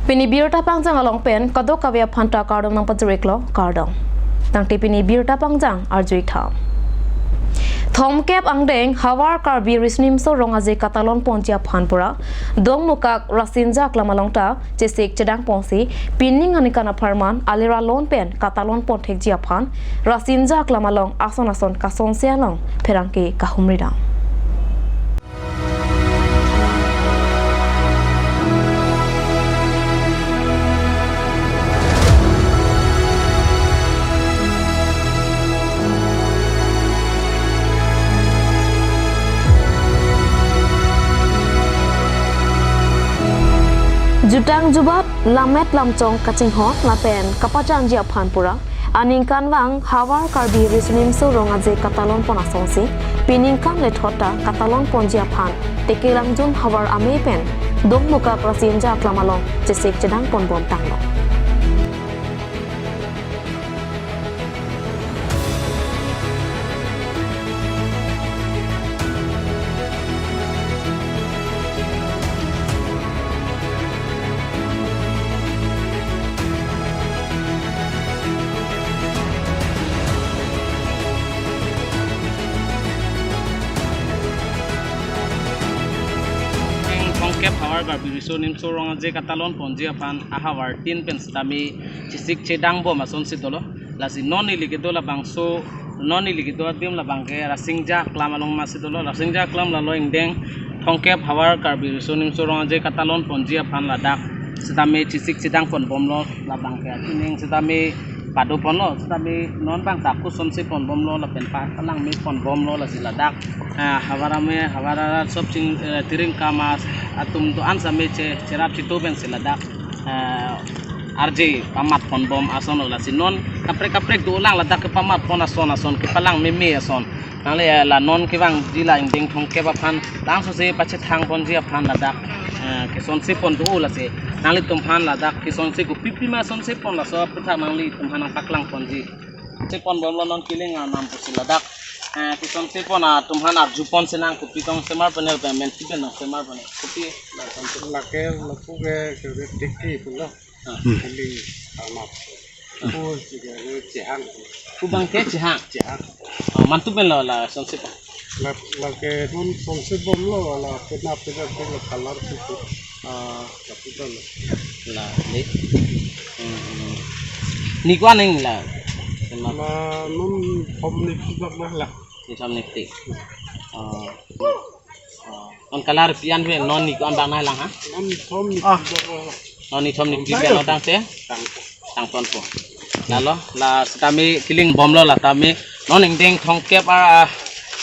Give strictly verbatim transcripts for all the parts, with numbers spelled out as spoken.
Pini birta pangjang along pen kadokave aphan ta kardom nangpajir-iklo, kardom. Tangte pini birta pangjang arju-ik tha. Thomkep angdeng havar Karbi Riso Nimso Rong Aje katalon ponji aphan pura Dongmukak Rasinja Aklam along ta chesik chedang ponsi, pining aningkan apharman alir alon pen katalon pon thekji aphan Rasinja Aklam along ason ason kasonse along pherangke kahumri dam. Jutang jubat, lammet lamchong kachinghon lapen kapachanji aphan pura aningkan vang havar Karbi Riso Nimso Rong Aje katalon pon asonsi, piningkan lethot ta katalon ponji aphan Tekelangjun havar amei pen Dongmukak Rasinja Aklam along chesik chedang ponbom tanglo. Thomkep havar Karbi Riso Nimso Rong Aje katalon ponji aphan ahavar tin pen sitame chesik chedang bom asonsi dolo. Lasi non ili kedo labangso, non ili kedo adim labangke Rasinja Aklam along masi dolo. Rasinja Aklam lalo ingdeng Thomkep havar Karbi Riso Nimso Rong Aje katalon ponji aphan ladak sitame chesik chedang ponbomlo, labangke achining sitame pado ponlo, sitame non bang ta ako sonse ponbomlo lapen pa-, palangme ponbomlo, lasi ladak, ah, havar amei, havar arat sob ching, eh, tiring kamas atum do-an sitame che, cherap chetu pensi ladak, eh, arje pamat ponbom asonlo, lasi non kaprek kaprek dolang ladak kepamat pon ason ason, kepalang meme ason. Nangli, eh, la non kevangji la ingdeng Thomkep aphan langsose pachethang ponji aphan ladak, eh, kesonse pon do lasi. Nanglitum aphan ladak kesonse kopi pima sonse pon, laso aphuthak nanglitum aphan nangpaklang ponji. Se ponbomlo non Kiling Arnam pusi ladak. Eh, kesonse pon atum aphan arju ponsi nang kopi tong semar penel pe men si pen nang semar penel. Kopi la sonse. Lake lapu ke ke tiki pulo. Ah. Hmm. Kiling Arnam. Pu ke chehang. Pu bangke chehang. Chehang. Oh, mantu penlo la sonse pon. La, lake non sonse bomlo, la pena pena pena color si pu. Ah, capital. La, le. Hmm, hmm. Ni ko-an neng la. Kena. La non thom ni kibak na la. Ni thom ni ti. Oh. Oh. Non color pi-an pen non ni ko-an bang nanglang ha? Non thom ni kibak na la. Non ni thom ni ti pen non tangte? Tang. Tang ponpo. Lalo, la sitame Kiling bomlo la tame. Non ingdeng Thomkep a, a,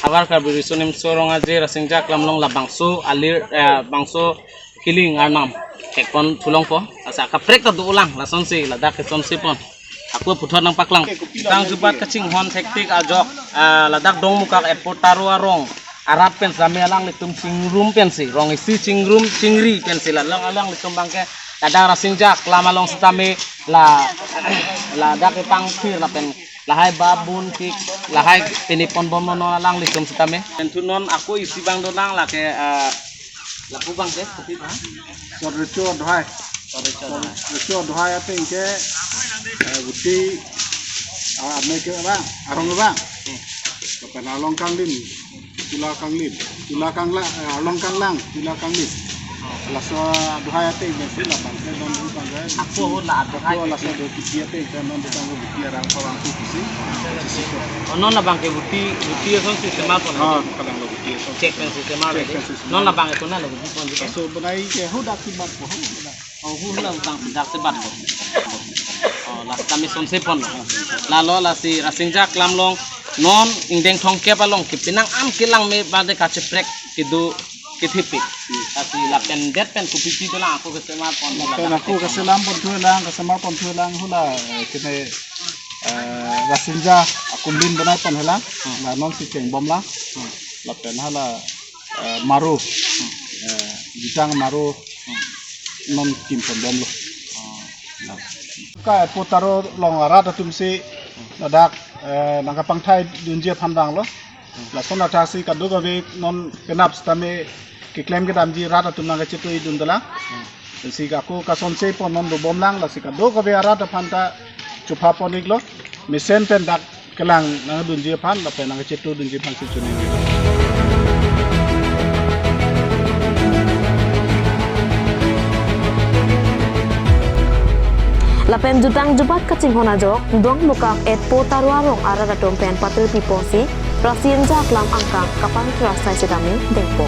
havar Karbi Riso Nimso Rong Aje Rasinja Aklam along labangso alir, eh, bangso Kiling Arnam thek pon thu longpo. Asa kaprek ta dolang, lasonsi ladak kesonse pon. Ako puthot nangpaklang. Jutang jubat kachinghon thektik ajok, ah, ladak Dongmukak Airport Taro arong arat pen sitame alanglitum chingrum pensi, rong isi chingrum chingri pensi la along alanglitum bangke ladak Rasinja Aklam along sitame la, ladak kepangthir lapen lahai bap bun kik, lahai pini ponbomlo non alanglitum sitame. Pen thu non ako isi bang dolang lake, eh, lapu bangke kopi bang? Sot recho aduhai. Sot recho aduhai. Sot recho aduhai ateng ke, eh, buti, ah, ame ke bang, arong bang. Hmm. Kapan along kanglim, tula kanglim, tula kangla, eh, along kanglang, tula kanglim. Laso aduhai ateng ke si labangke non hu bangke. Ako hu la aduhai. Ako laso do kiti ateng ke non do bangke buti arang parang tu kisi. Kisi ko. Oh, non labangke buti, buti asonsi semar pon. Ah, kalang lo buti ason. Check pensi semar. Check pensi semar. Non labangke kona lo buti pon. Laso bonai ke hu dak si bat ko hu. Oh, hu labang dak si bat ko. Oh, la sitame sonse pon. Lalo lasi Rasinja Aklam along non ingdeng Thomkep along ke penang an kelang me bade kacheprek kedo kethipik. Lasi lapen det pen kopi pi dolang ako kesemar pon. Lapen ako keselam pon thulang, kesemar pon thulang hula, eh, kene, eh, Rasinja akumbin bonai pon hulang. Hmm. La nonsi chengbomlang. Hmm. Lapen hala, eh, maru. Hmm. Eh, jutang maru. Hmm. Non kim ponbomlo. Hmm. Nah. Ka Airport Taro along arat atumsi ladak, eh, nangkapangthai dunji aphan vanglo. Lason athaksi kadokave non kenap sitame keklem kedamji rat atum nangkachetui dun dolang. Hmm. Lasi ako kasonse pon non dobom lang, lasi kadokave arat aphan ta chupha pon iklo. Mesen pen dak kelang nangdunji aphan lapen nangchetudunji aphan si choningri. Lapen jutang jubat kachinghon ajok Dongmukak et Po Tarwa Rong arat atum pen patir pipo si Rasinja Aklam angkang kapangkra sai sitame dengpo.